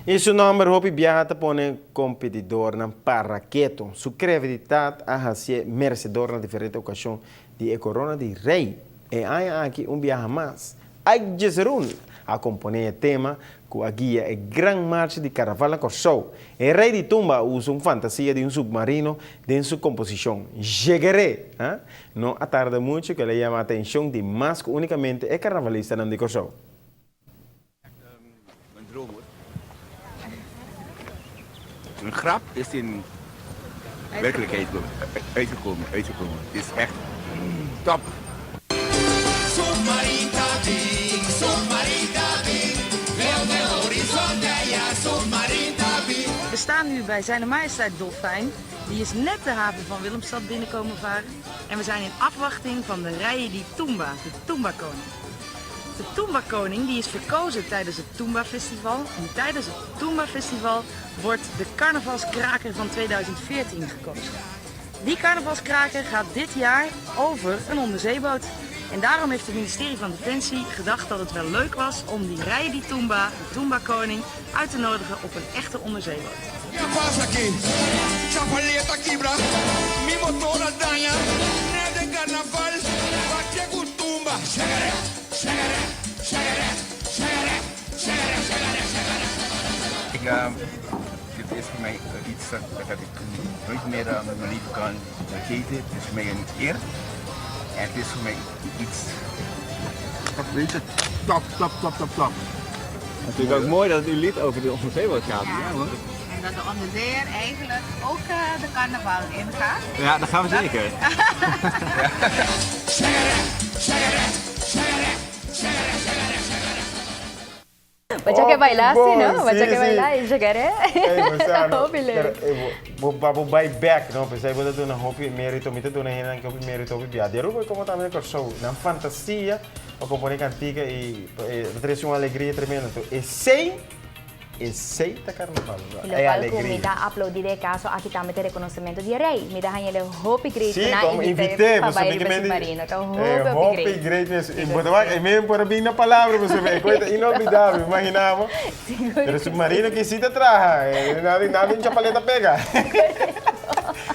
I su nòmber hopi biaha ta pone kompetidornan para ketu. Su kreatividat a hasié meresedor na diferente okashon di e korona di rei. E aña aki un biaha mas, Ike Jezerun a komponé e tema ku a guia e gran marcha di karnaval na Kòrsou. E rei di tumba a usa un fantasia di un submarino den su komposishon Jegeré. No a tarda muchu ku el a yama atenshon di mas ku únikamente e karnavalistanan di Kòrsou. Mijn droom hoor. Een grap is in werkelijkheid uitgekomen, uitgekomen. Het is echt top. We staan nu bij Zijne Majesteit Dolfijn. Die is net de haven van Willemstad binnenkomen varen. En we zijn in afwachting van de Rei di Tumba, de Tumba-koning. De Tumba-koning die is verkozen tijdens het Tumba-festival. En tijdens het Tumba-festival wordt de carnavalskraker van 2014 gekozen. Die carnavalskraker gaat dit jaar over een onderzeeboot. En daarom heeft het ministerie van Defensie gedacht dat het wel leuk was om die Rei di Tumba, de Tumba-koning, uit te nodigen op een echte onderzeeboot. Ik, dit is voor mij iets dat, dat ik nooit meer in mijn leven kan vergeten. Het is voor mij een eer. En het is voor mij iets, dat weet je, top, top, top, top, top. Natuurlijk ook mooi dat het uw lied over de onderzeeboot gaat. Ja, hoor. En dat de onderzeeër eigenlijk ook de carnaval ingaat. Ja, dat gaan we zeker. Bacha ke baila si, no? Bacha ke Sí, sí. baila y checaré. Ey, bo sa, no, Hopi pero, leuk. eh, bo, bo, bo bai back, no? Pensei bo ta duna hopi merito, mi ta duna hendenan ki hopi merito, hopi bia. Di Aruba como tambe di Kòrsou. Nan fantasia pa kompone kantika i eh, ta trese un alegria tremendo. Anto esei Esey ta carnaval, Y e locual cu mi alegria. ta aplaudi den e caso aki tambe ta e reconocimento di e rey. Mi ta haña el hopi great Sí, cu nan como invité invité, pa pasobra bai mi riba ke men di submarino. Ta e hopi, hopi hopi great. great mes. Sigur Y bo ta cu wak, sí. e men por a bin na palabra pasobra e koe ta inolvidabel, imagina bo. Sigur Pero cu sí. submarino ki sí ta traha, nada, nada un chapaleta pega. Correcto.